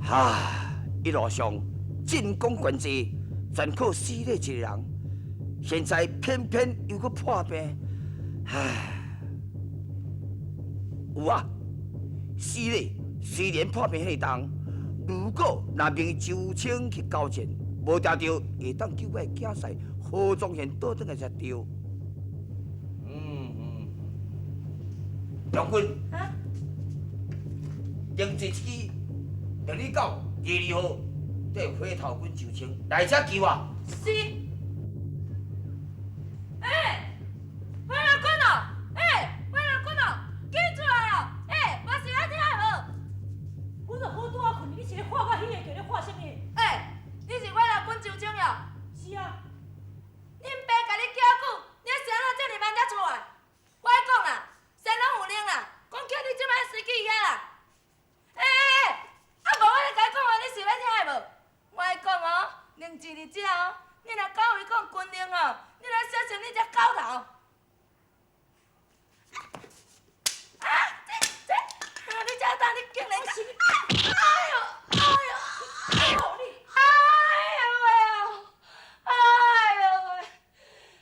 啊，一路上進攻關濟，全靠死你一個人。現在偏偏又閣破病，唉，有啊，死你雖然破病彼個當，如果若命周清去交戰，無定著會當救我的囝婿何宗憲倒轉來才對。將軍，另一支命你到22號，綴火頭軍周清來遮求我。是。欸，火頭軍哦，欸，火頭軍哦，緊出來哦，欸，我是愛聽無？阮就好拄仔睏，你是咧喊我彼个叫咧喊啥物？欸，你是火頭軍周清哟？是啊。恁爸共你叫久，你是按怎這爾慢才出來？我講啦，先攏有令啦，講叫你這擺隨去遐啦。欸欸欸，啊無我咧共你講話，你是欲聽的無？我講哦，寧靜佇遮哦，你若敢違抗軍令哦，你來小心你這狗頭！啊！這這，啊！你這當你竟然敢！哎喲，哎喲，哎喲你！哎喲喂哦！哎喲喂！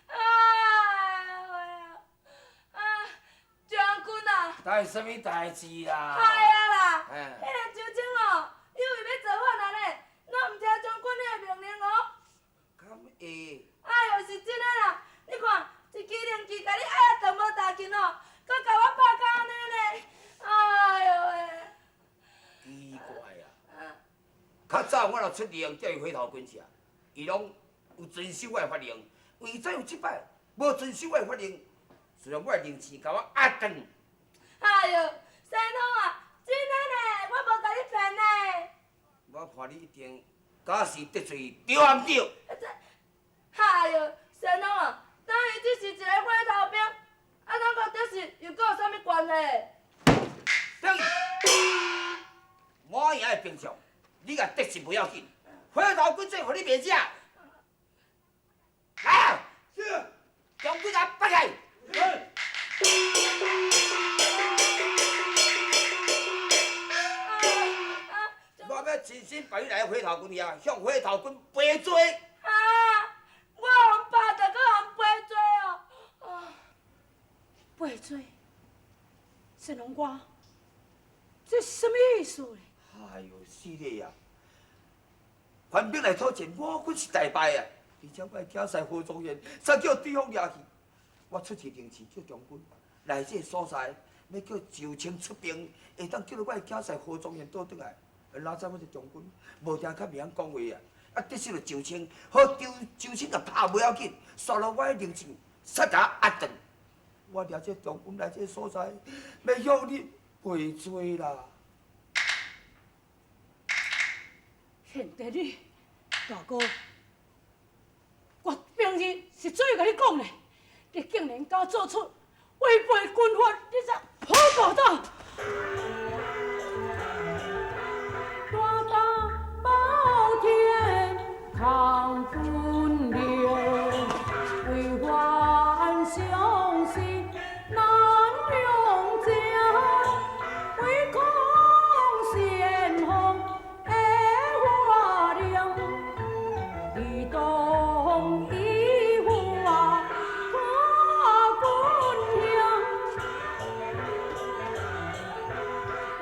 哎喲喂啊！將軍啊！代啥物代誌啦？哎啊啦！彼个周清哦，伊為欲造反啊咧，攏毋聽將軍你的命令哦。敢會？哎喲，是真的啦！你看，一支令旗共你壓斷無大勁哦，閣共我拍甲按呢咧，哎喲喂！奇怪啊！較早我若出令叫伊火頭軍食，伊攏有遵守我的法令。為怎樣這擺無遵守我的法令？雖然我的令旗共我壓斷。哎喲，先鋒啊，真的呢，我無共你騙呢。我看你一定敢是得罪對毋對？這，哎喲，先鋒啊，等於只是一個火頭兵，啊，咱佮得勢又閣有啥物關係？等，滿營的兵將，你共得勢無要緊，火頭軍這予你袂食。來啊！是。將軍共拔起來。我欲親身陪你來火頭軍遐，向火頭軍賠罪。啊！我予拍著，閣予賠罪哦！啊！賠罪？先鋒哥，這是啥物意思呢？哎喲，死你啊！反兵來討戰，我軍是大敗啊！而且我的囝婿何宗憲，煞叫對方掠去。我出一令旗叫將軍來這个所在，欲叫周清出兵，會當叫著我的囝婿何宗憲倒轉來。哪知我這將軍無定較袂曉講話啊！啊，得失著周清，好周周清共拍無要緊，煞落我的令箭煞共我壓斷。我掠這將軍來這个所在，欲向你賠罪啦。賢弟你，大哥，我平日是怎樣共你講的？你竟然敢做出違背軍法，你這好大膽！大大包天抗軍令，為還相思難容情，唯恐先鋒的法令，移動依法破軍行。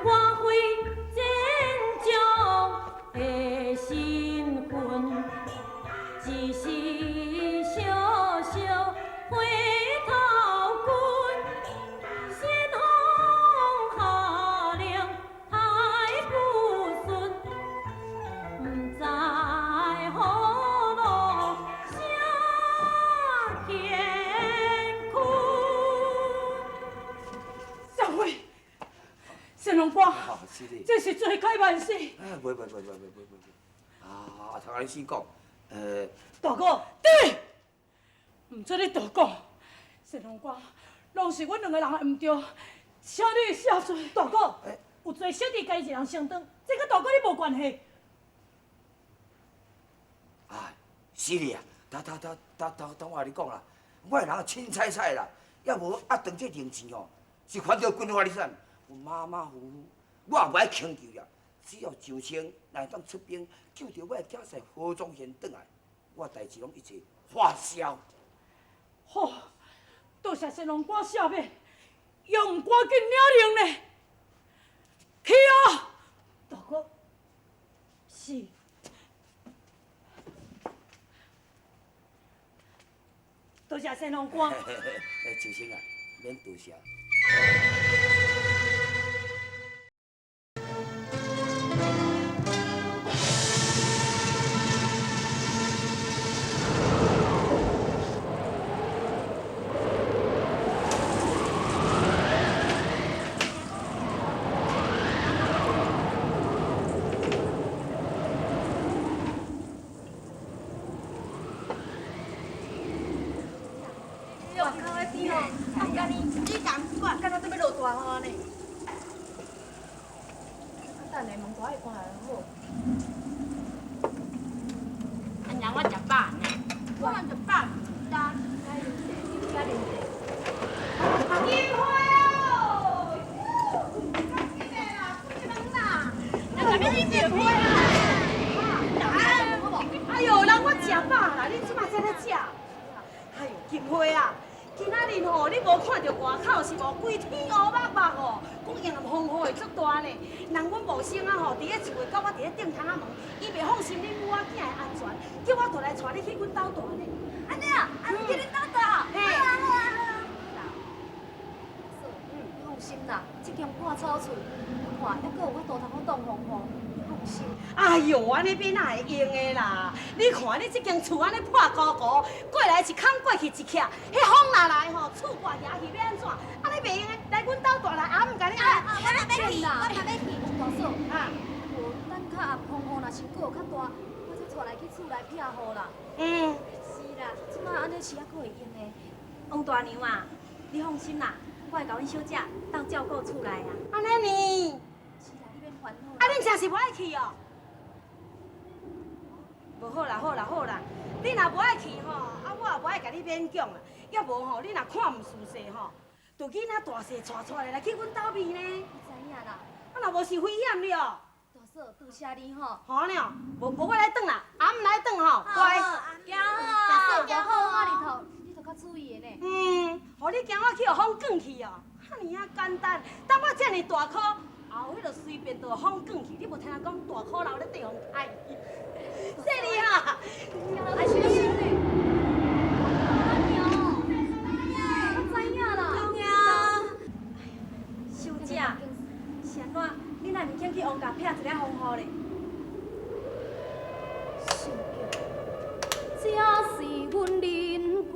我非戰將的身份，只是小小火頭軍，先鋒下令太不順，毋知何路寫乾坤。小慧，先鋒哥，這是罪該萬死。啊，袂袂袂袂袂袂袂，啊，頭先先講，大哥，對，毋准你多講。先鋒哥，攏是阮兩个人的毋對，請你赦罪。大哥，有罪小弟家己一人承擔，這佮大哥你無關係。啊，是哩啊，等等等等等等我共你講啦，我的人凊彩彩啦，抑無壓斷這令箭吼，是犯著軍法你知毋？有馬馬虎虎，我也無愛強求啦。只要周青若会当出兵救著我的囝婿何宗宪转来，我代志拢一切化消。好，多谢神龙官赦免，也毋赶紧领令呢。去啊，大哥。是。多谢神龙官。周生啊，免多谢。哎哟，按呢变哪会用的啦？你看你这间厝按呢破糊糊，过来一空，过去一徛，彼风若来吼，厝挂牙去欲按怎？按呢袂用的，来阮兜蹛来，阿姆共你按。我嘛欲去，我嘛欲去。大嫂，啊，无等较暗风雨若是阁有较大，我才带来去厝内避雨啦。嗯，是啦，这摆按呢是犹阁会用的。王大娘啊，你放心啦，我会共阮小姐斗照顾厝内啊。按呢呢？是啦，你免烦恼。啊，恁真是无爱去哦？无好啦，好啦，好啦，你若无爱去吼，啊，我也无爱共你勉强啦。抑无吼，你若看毋顺势吼，就囡仔大细带带来去阮兜面呢。我知影啦。啊，若无是危险了。大嫂，多谢你吼。好了，无无我来转啦，阿姆来转吼，乖。行好。大嫂，行好，我里头，你著较注意的呢。嗯，予你惊我去予风卷去哦，遐尔仔简单。当我遮尔大箍，后彼落随便就予风卷去，你无听人讲大箍流咧地方开。细腻哈，爱小心咧。阿娘，我知影啦。娘，小姐，是按怎？你若毋肯去王家避一下风雨咧？心叫，这是阮仁贵。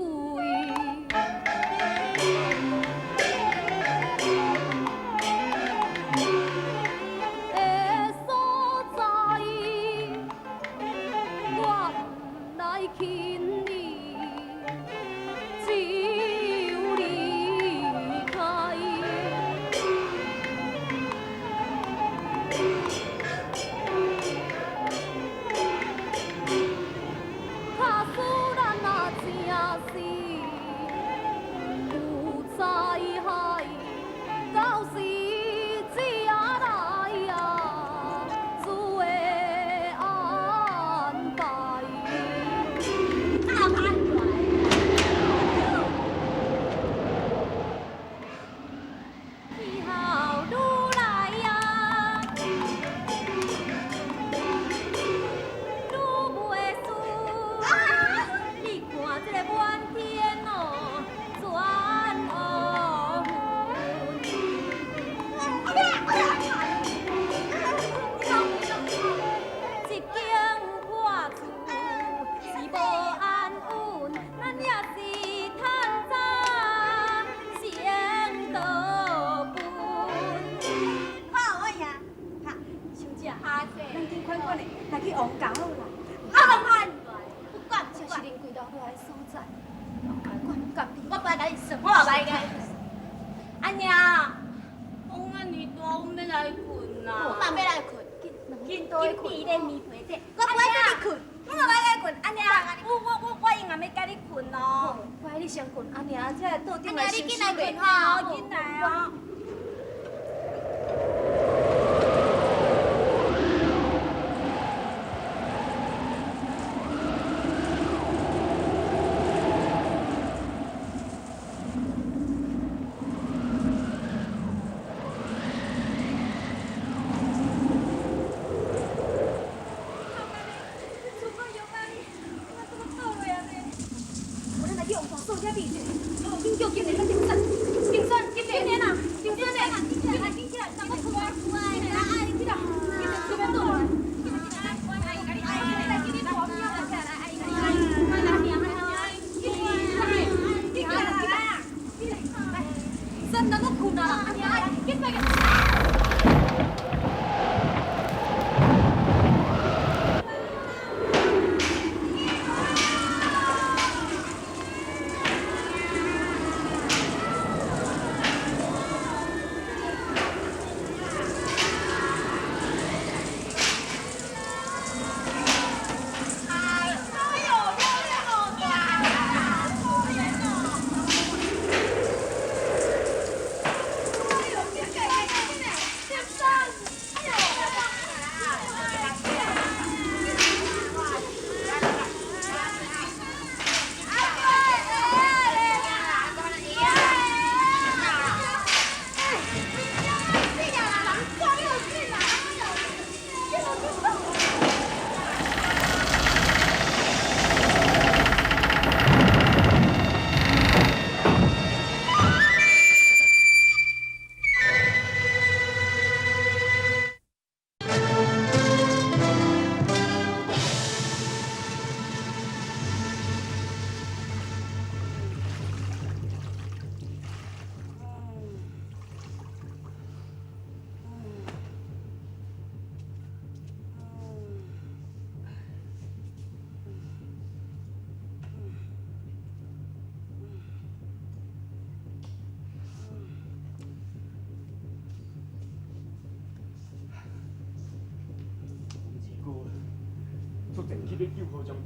前去欲救何将军，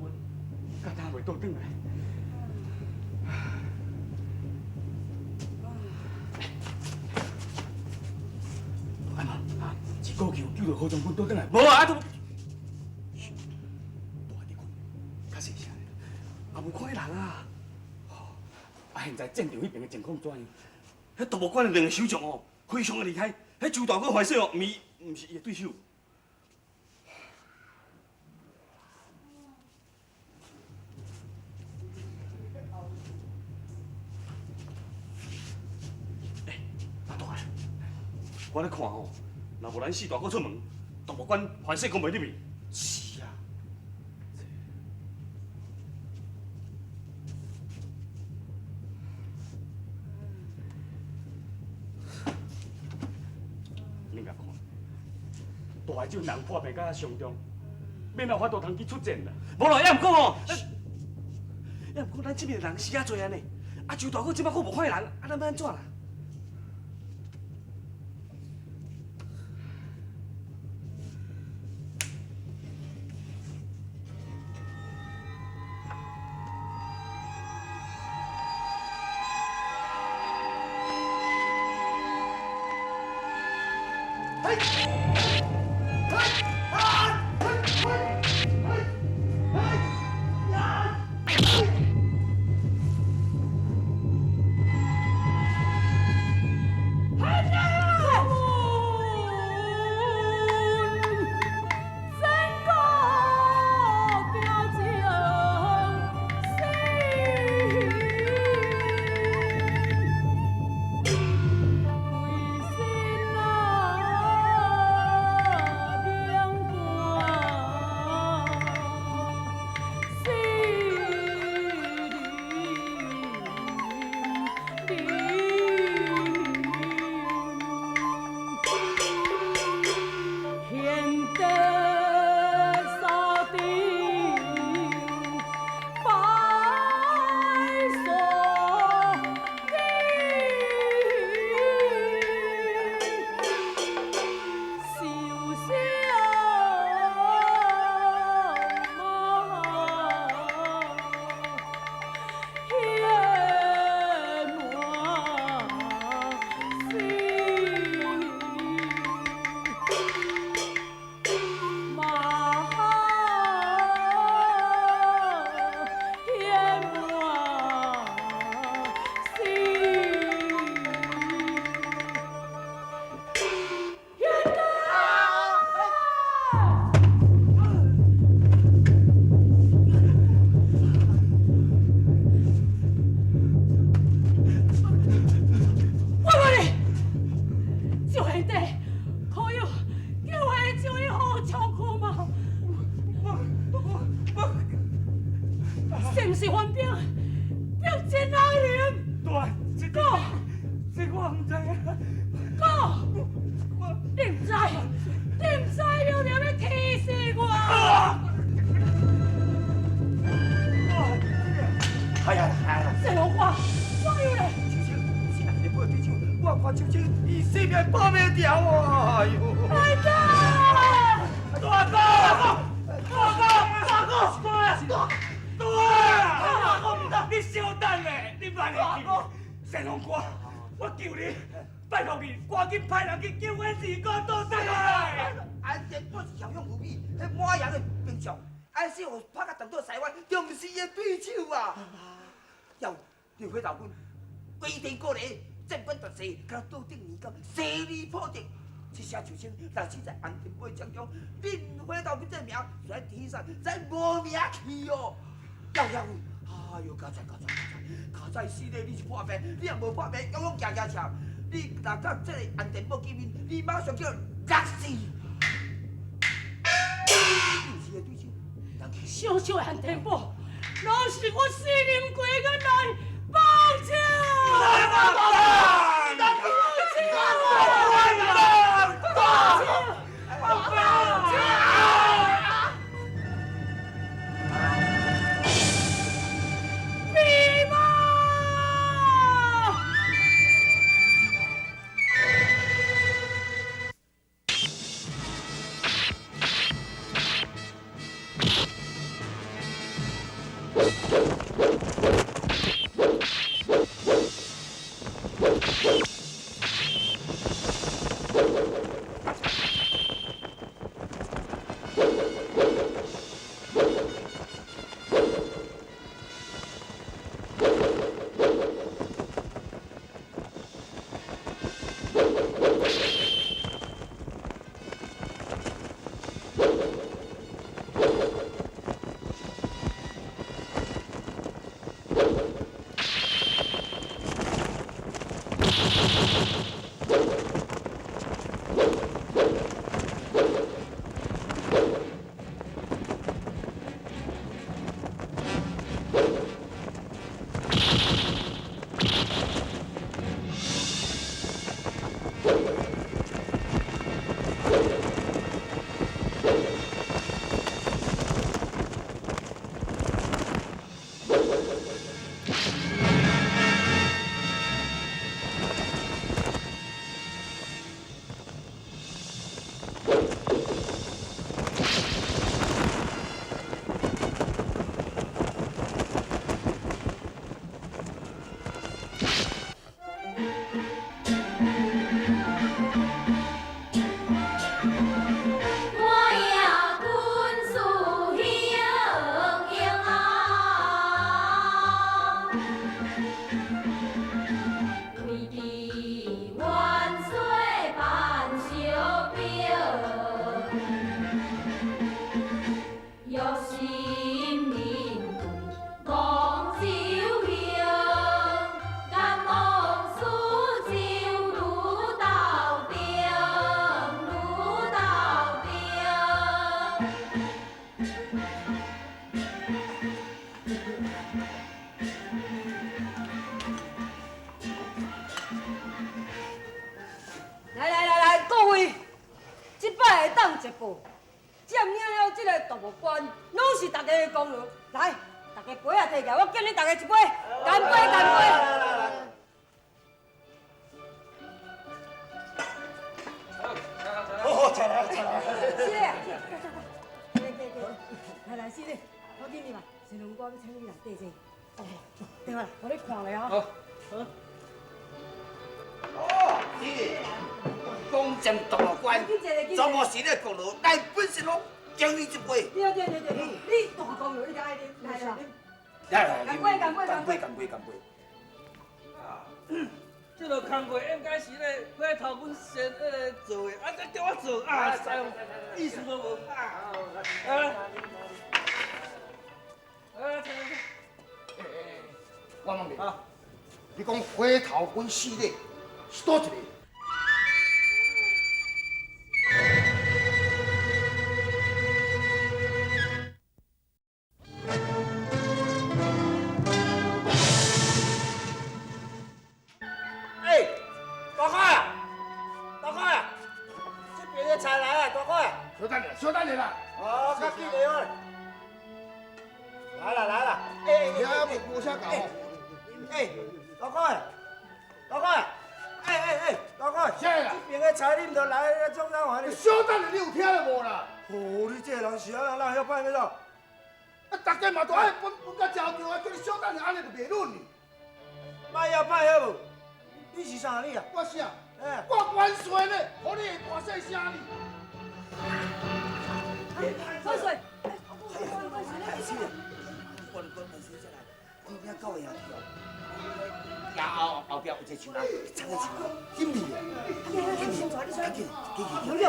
到今未倒转来。阿妈，啊，一鼓气救著何将军倒转来，无啊，都。大伫困，较细声，也无看彼人啊。啊，现在战场彼边的情况怎样？彼杜牧关的两个守将哦，非常的厉害。彼周大哥怀说哦，毋是伊的对手。欸，阿大，我咧看吼，若无咱四大哥出门，杜牧关凡世讲袂入去。是啊。你共看，大海这人破病甲遐伤重，免有法度通去出战啦。无啦，也毋过吼，也毋过咱这边的人死遮济啊呢，啊周大哥这摆阁无看彼人，啊咱欲按怎啦？若是在安定会将中，恁火头这名，虽然天上咱无名去哦。要要，哎呦，加载加载加载，加载死咧！你是破病，你若无破病，勇勇行行车，你若甲这个安定某见面，你马上叫落死。你是个对手，小小安定某，拢是我死林规个来报仇。大来来来来，各位，这摆会当一步，占领了这个大木关，拢是大家的功劳。来，大家杯仔提起来，我敬恁大家一杯，干杯，干杯！好，好，吃来，吃来。是嘞，来来，是嘞，我紧入来，是龙哥要请你来缀坐。哦，对啦，我咧看咧啊。好，好。哦，是。攻占大木关，全部是你的功劳，来本神龙敬你一杯。对对对对，你大功劳，你就爱啉，来来。来来，干杯干杯干杯干杯干杯！啊，这个工课应该是咧火头阮先迄个做的，啊，才叫我做啊，意思都无啊。啊，啊，我问你，你讲火头阮四个是佗一个？小等下啦！哦，较紧的哦。来啦来啦，哎，遐无啥搞。哎，老哥，老哥，哎哎哎，老哥，啥啦？这边的菜你毋著来，总啥话你？小等下，你有听著无啦？哦，你这个人是按怎哪晓歹欲怎？啊，大家嘛都爱分分甲真对啊，叫你小等下，按呢就袂论哩。莫晓歹好无？你是啥你啊？我啥？哎，我元帅呢，予你会大细声哩。万岁！太是，我来讲万岁才来，你遐到遐去哦。后后后壁有一个树人，藏个树，紧去，紧紧，紧紧，紧紧，有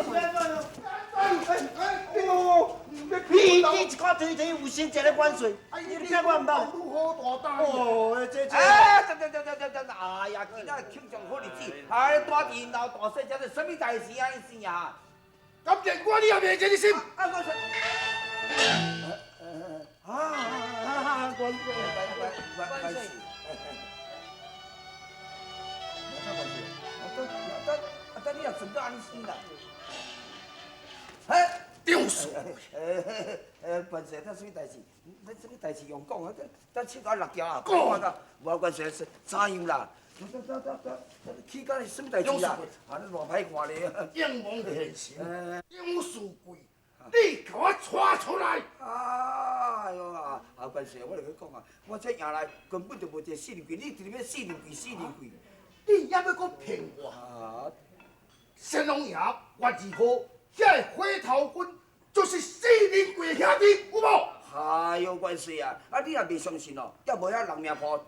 哎呦，你一块推推有心一个关税，你听我毋捌？哦，这这，哎，等等等等等等，哎呀，今仔庆祝好日子，哎，大弟老大细，这是啥物代志啊？你是啊？咁连我你也袂记你心？啊，我说，啊啊，关税，关关关税，关税，啊，等你也算到按呢算啦。哎，丢数！关税，这啥物代志？这啥物代志用讲啊？这七九六条啊，讲啊，无关税是怎样啦？这起工是啥物代志啊？啊，你偌歹看咧！应王现神，杨树贵，你共我带出来！哎呦啊！啊，关税，我来佮讲啊，我这赢来根本就无一个四零贵，你伫咧四零贵，四零贵，你犹欲阁骗我？啊！乾隆爷月二号，遐个火头军就是四零贵兄弟，有无？哎呦，关税啊！啊，你若袂相信哦，也无遐人命簿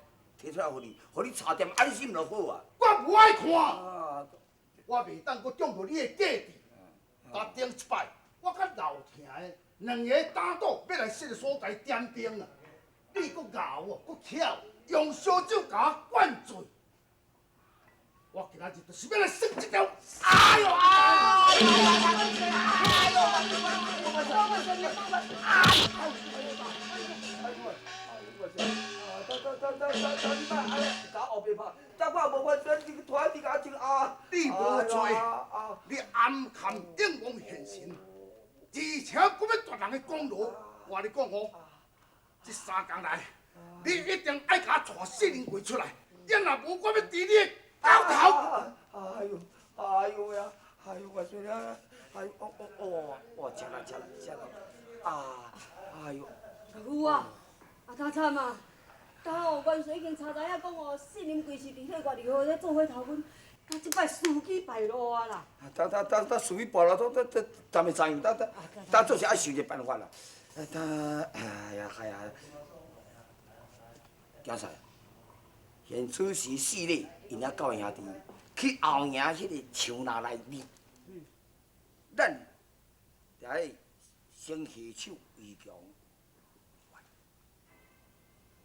提出来，予你，予你查点安心就好啊。我无爱看，我袂当阁中著你的计计。甲顶一摆，我佮老听的两个打赌，欲来这个所在点兵啊！你阁熬哦，阁巧，用烧酒共我灌醉。我今仔日就是欲来耍这条。哎呦哎呦！哎呦！你无罪，你暗藏应王现身，而且人的功劳。我跟你讲哦，这三工内，你一定爱共我带信任柜出来，你若无，我欲治你的狗头！哎呦，哎呦呀，哎呦，我说啊，哎呦，哦哦哦，哦，吃力吃力吃力，啊，哎呦，老夫啊，啊较惨啊！敢哦，元帅已经查知影讲哦，信任柜是伫彼个月二号咧做伙头阮，到这摆时机败露啊啦！等等等等，时机败露，都都都，咱会知影，等等，等做是爱想一个办法啦。等，哎呀，哎呀，囝婿，现此时四日，𪜶仔九兄弟去后营彼个墙内内面，咱来先下手为强，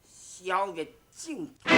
消灭证据。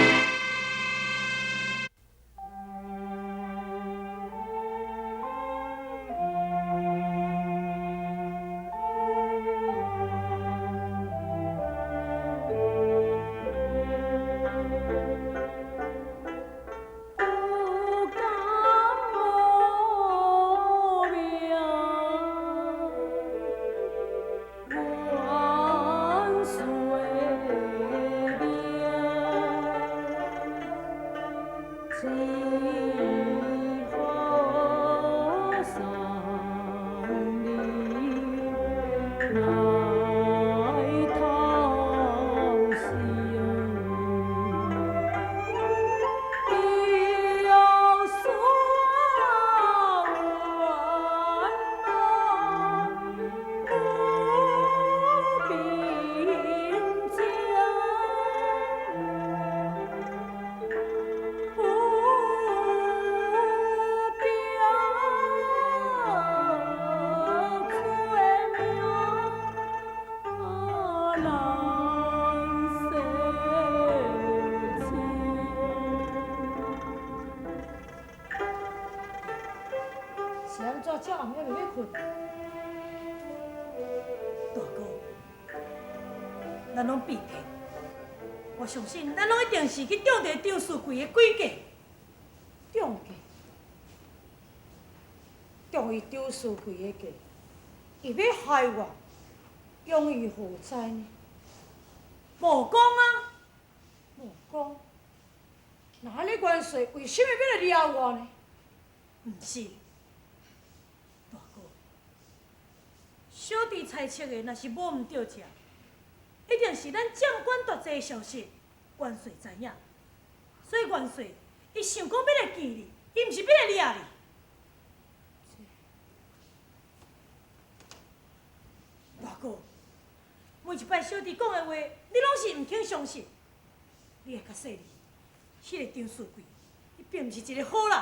咱拢变骗，我相信咱拢一定是去中著张士贵的诡计，中计，中伊张士贵的计，伊欲害我，用意何在呢？无讲啊，无讲。那按呢元帅为啥物欲来掠我呢？毋是，大哥，小弟猜测的，若是无毋对者。一定是咱将官夺济的消息，元帅知影，所以元帅伊想讲欲来见你，伊毋是欲来掠你。大哥，每一摆小弟讲的话，你拢是毋肯相信。你会较细腻，彼个张士贵，伊并毋是一个好人。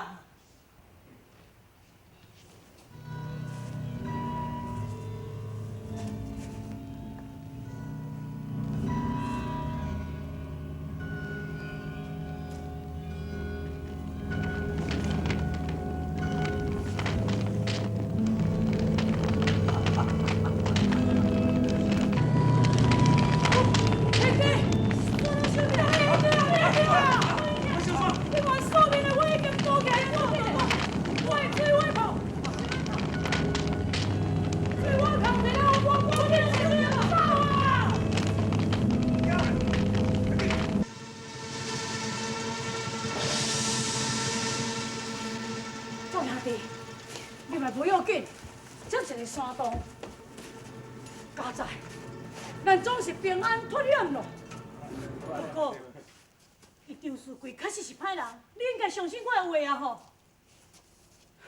山洞，佳哉，咱总是平安脱险咯。大哥，伊张士贵确实是歹人，你应该相信我的话啊吼！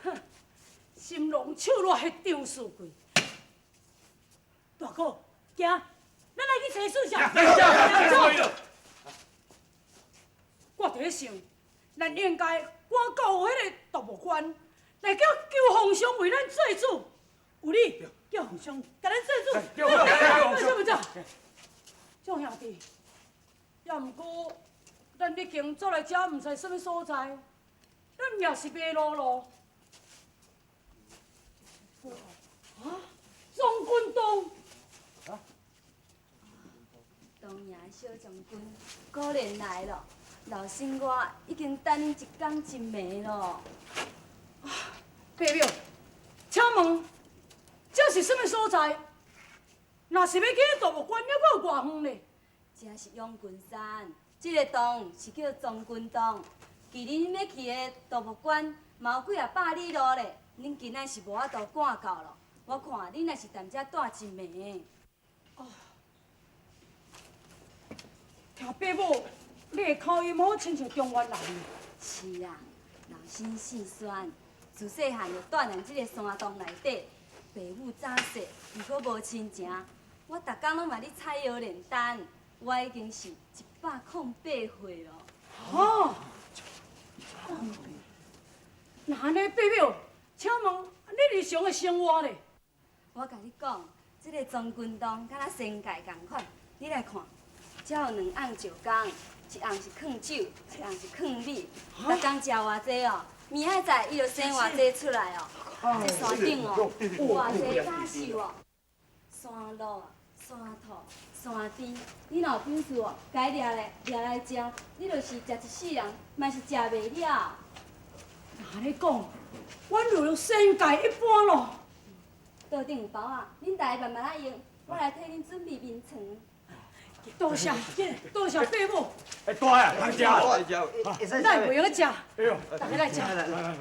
哼，心狼手热的张士贵，大哥，行，咱来去找顺祥。走。我伫咧想，咱应该赶到彼个独木关，来叫求皇上为咱做主。有你，叫皇上共咱做主。对，对，对，众兄弟，也毋过，咱已经走来遮，毋知啥物所在，咱也是迷路咯。啊，将军洞。啊。当营小将军果然来了，老身我已经等恁一工一暝咯。啊，伯母，请问。这是啥物所在？若是欲去大木关，犹阁有偌远咧？这是阳群山，这个洞是叫将军洞。距离恁欲去的大木关，嘛有几仔百里路咧。恁今仔是无法度赶到咯。我看恁若是踮遮住一暝。哦，听伯母，你的口音好亲像中原人。是啊，老身姓孙，自细汉就蹛佇这个山洞内底。爸母早逝，伊阁无亲情，我逐工拢嘛咧采药炼丹，我已经是108岁咯。哦，那按呢，伯母，请问你日常的生活咧？我共你讲，这个将军洞敢若仙界仝款，你来看，遮有两甕石工，一甕是囥酒，一甕是囥米。逐工食偌济哦，明仔载伊就生偌济出来哦。这山顶哦，有偌济野兽哦，山鹿、山兔、山猪，你若有本事哦，共伊掠来掠来食，你就是食一世人，嘛是食袂了。若按呢讲，阮如仙界一般咯。桌顶有包仔，恁大家慢慢仔用，我来替恁准备眠床。多谢，多谢伯母。哎，大啊，通食。咱袂用得食。哎呦，大家来食。来来来。来。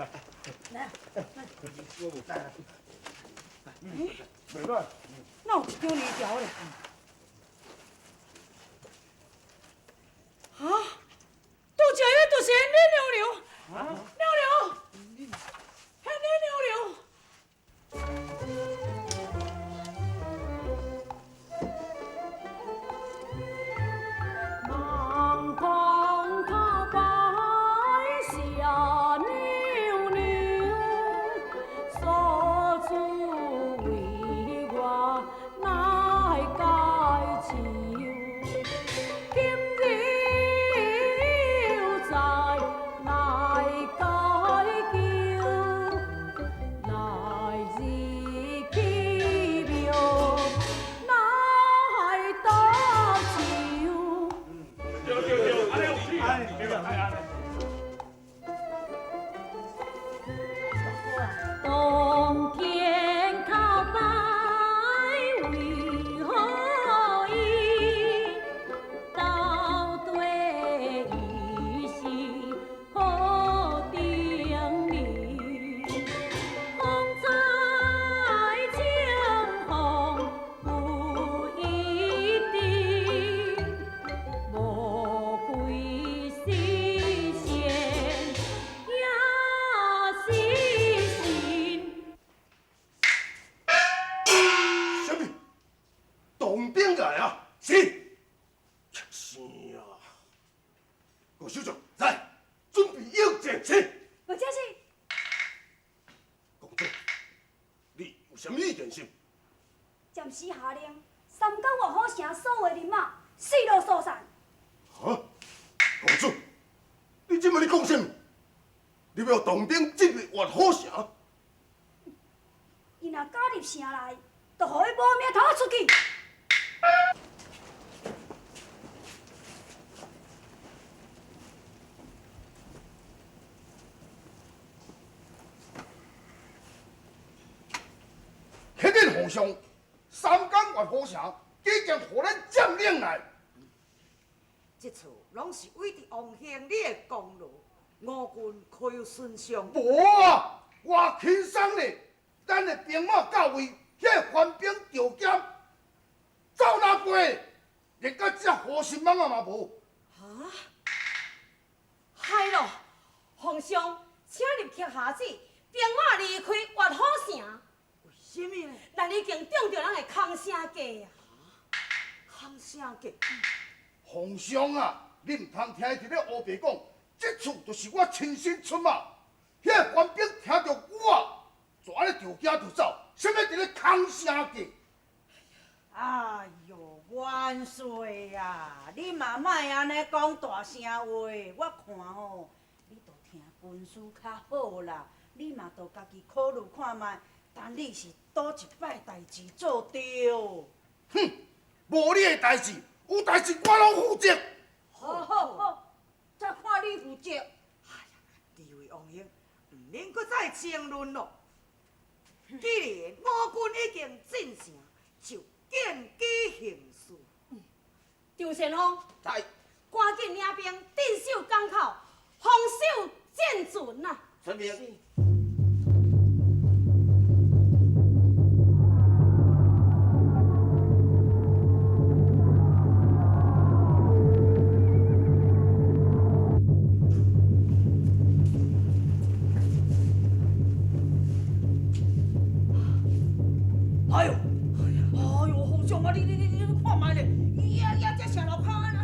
来来。欸，哪有一张字条咧？啊，拄才彼就是恁娘娘，娘娘，彼恁娘娘。望空头拜谢娘娘，所主为我来解愁，今日又再来解救，来日去庙来搭手。对对对，按呢有趣，对吧？按呢。当天头摆为何意？到底伊是何等理？风采清风不一定，莫非是仙也是神？什么？当兵来啊？是。是啊。郭首长，来，准备应战。是。无这是。公主，你有啥物意见是？暂时下令，三江岳虎城所有人马四路疏散。哈？公主，你这摆咧讲啥物？你欲当兵进入岳虎城？伊若敢入城来，就予伊无命头仔出去。启禀皇上，三江岳虎城已经予咱占领来。这次拢是为着王兄你的功劳，吴军可有损伤？无啊，偌轻松咧！咱的兵马到位，彼个番兵着剑，走哪飞，连甲只护心蠓仔嘛无。啊！害咯！皇上，请立刻下旨，兵马离开岳虎城。为什么呢？咱已经中著人的空声计啊！空声计？皇上啊，你毋通听伊伫咧乌白讲，这次就是我亲身出马，彼个番兵听著我，就按呢著惊著走，啥物伫咧空声计？哎哟，元帅啊，你嘛莫按呢讲大声话，我看吼，你著听军师较好啦，你嘛著家己考虑看觅，等你是佗一摆代志做对。哼，无你的代志，有代志我拢负责。好好好，才看你负责。哎呀，二位王兄，毋免阁再争论咯。既然吴军已经进城，就紧紧张先锋，在，赶紧领兵镇守港口，防守战船啊！遵命。哎呦，哎呦，皇上啊，你看覓咧，伊啊啊這城樓口按呢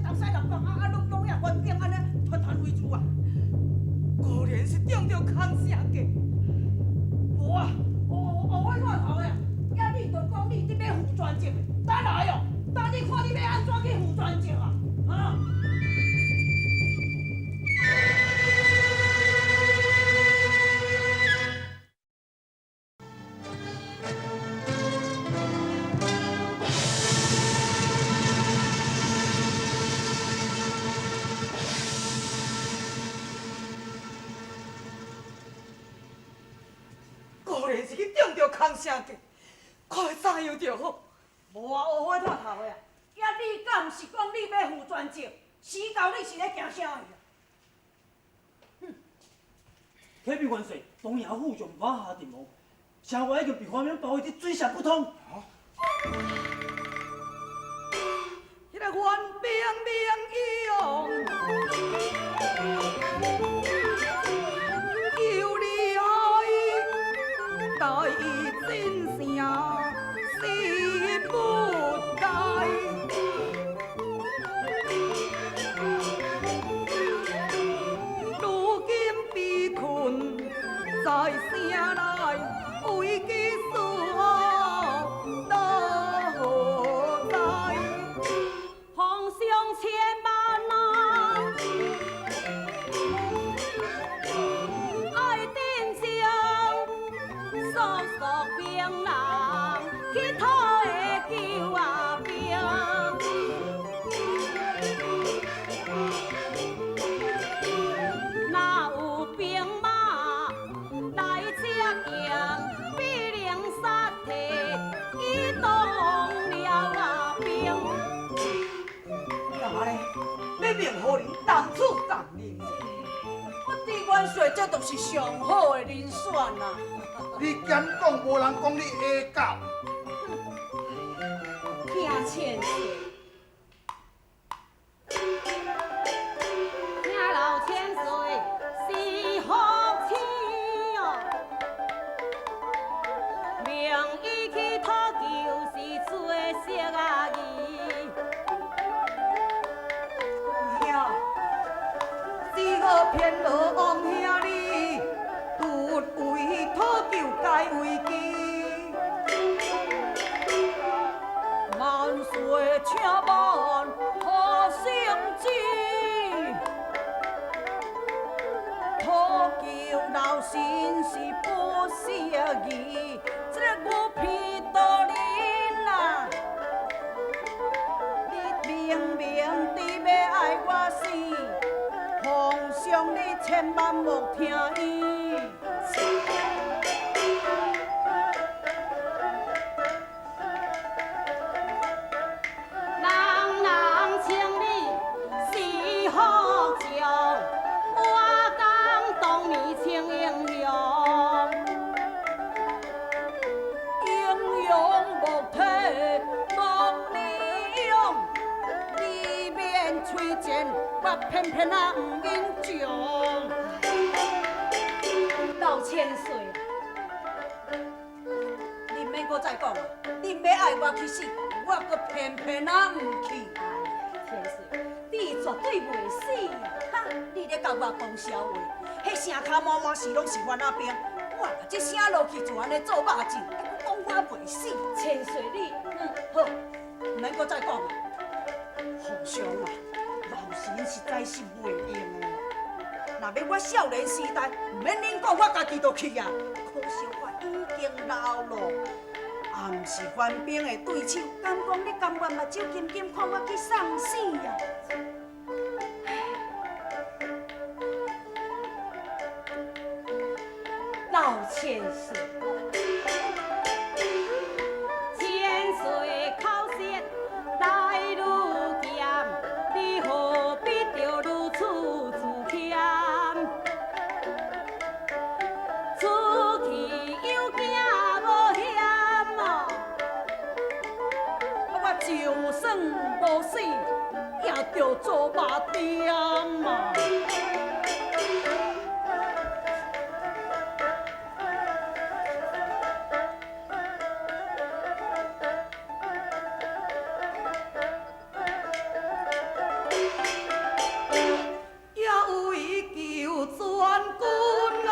東西南北啊攏遐官兵按呢團團圍住啊，果然是中著空城計。無啊，烏灰炭頭的，呀你就講你伫欲負全責的，等來哦，等你看你欲按怎去負全責啊，啊！果然是去中著空城計，看怎樣著好。無啊，烏灰炭頭的啊，呀你敢毋是講你欲負全責？死到你是咧驚啥去啊？啟稟元帥，東瀛副將馬下陣亡，城外已經被番兵包圍得水泄不通。彼个袁兵明勇，又厉害，大真城死不改。如今被困在城内，危机所在。皇上千万啊，爱镇将，速速兵人去讨救啊兵。若有兵马来接应，必能杀退伊动了啊兵。干嘛咧？欲命何人同处共宁？我知元帥這就是上好的人選啊！你敢講，無人講你下狗。聽千歲，聽老千歲是福星哦，命伊去討求是最適啊宜。兄，只好偏落王兄你，独为讨救解危机。万歲，請慢下聖旨，討救老身是不適宜，這個牛皮多人啊，你明明伫欲愛我死，皇上你千萬莫聽伊。人人稱你是福將，我講當年稱英雄。英勇莫体莫利用，你免吹箭，我偏偏啊毋免将。老千歲，你免閣再講啊！你欲愛我去死，我閣偏偏啊毋去。千歲，你絕對袂死啊！哈！你咧教我講笑話？彼城跤滿滿是攏是番仔兵，我若這聲落去就按呢做肉醬，閣講我袂死。千歲你，好，毋免閣再講啊！皇上啊，老臣實在是袂用的。若欲我少年時代，毋免恁講，我家己就去啊。可惜我已經老咯，也毋是番兵的對手，敢講你甘願目睭金金看我去送死啊？老千歲，千歲口舌來愈強，生無死，也著做肉店啊！也為求全軍啊！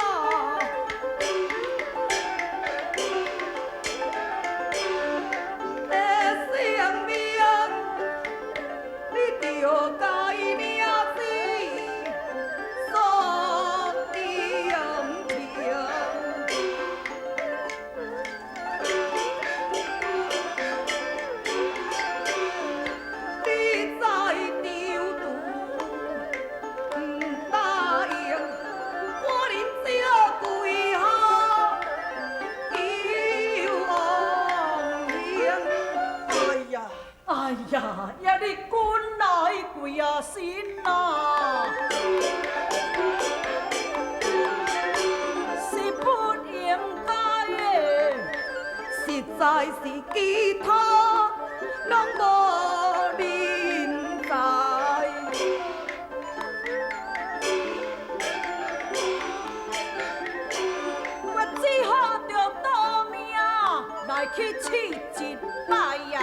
的性命，你著該領旨鎖點停。你再丟賭毋答應，我忍這跪下求王兄。哎呀，哎呀，呀你君來跪啊身啊！是不應該的，實在是其他攏無人才。我只好著賭命來去試一擺啊！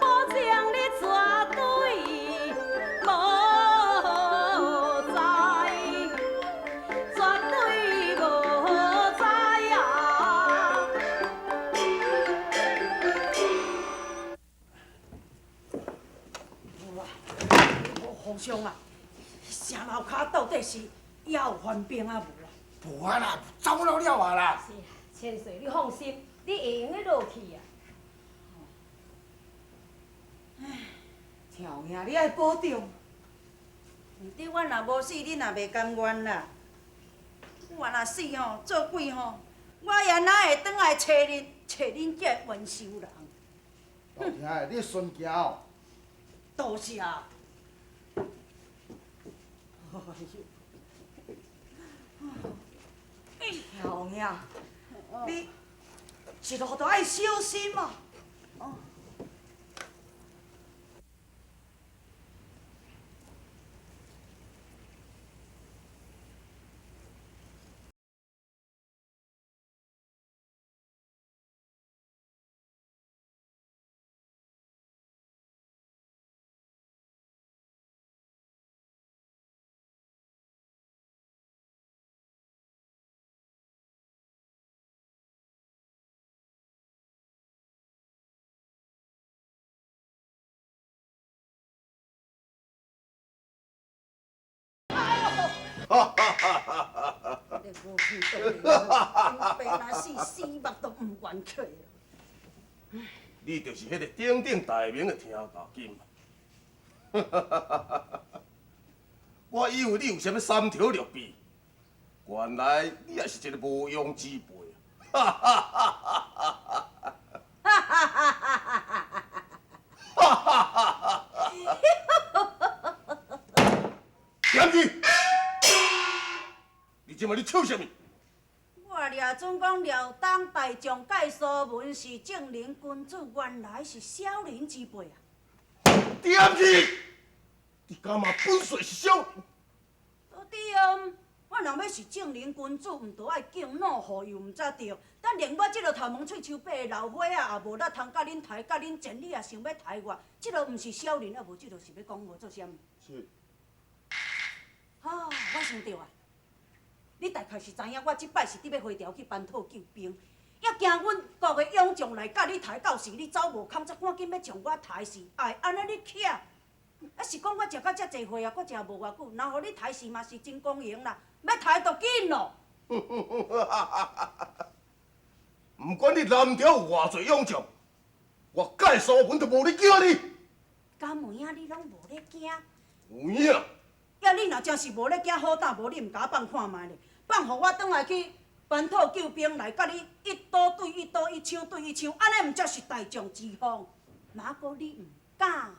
保證你絕對無知，絕對無知啊！無啊，皇上啊，城樓跤到底是猶有番兵啊無啊？無啊啦，走了了啊啦。是啊，千歲你放心，你會用得落去啊。巧兄，你愛保重。毋對，我若無死，恁也袂甘願啦。我若死吼，做鬼吼，我也哪會轉來揣恁，揣恁這个冤仇人。老兄的，你順行哦。多謝。哎呦，巧兄，你一路都愛小心啊。你無去倒恁爸若死，死目都毋願起。你就是彼个鼎鼎大名的听大金。我以為你有啥物三頭六臂，原來你也是一個無用之輩。點子？你這擺咧笑啥物？我掠准講遼東大將蓋蘇文是正人君子，原來是小人之輩啊！點子？你敢嘛本帥是小人？都對啊，我若欲是正人君子，毋著愛敬老護幼，毋才對。等連我這个頭毛喙鬚白的老歲仔也無力通佮恁抬、佮恁戰，你也想欲抬我？這个毋是小人，啊無這个是欲講我做啥物？是。啊，我想著啊，你大概是知影我這擺是佇欲回朝去班討救兵，也驚阮國的勇將來佮你抬，到時你走無空，才趕緊欲將我抬死，會按呢你巧。啊，是講我食到遮濟歲啊，閣食無偌久，若予你刣死嘛是真光榮啦，欲刣就緊咯。毋管你南朝有偌濟勇將，我蓋蘇文都無咧驚你。敢有影你攏無咧驚？有影。呀，你若真是無咧驚好膽，無你毋共我放看覓咧，放予我轉來去班討救兵來，佮你一刀對一刀，一槍對一槍，按呢毋才是大將之風。嘛閣你毋敢。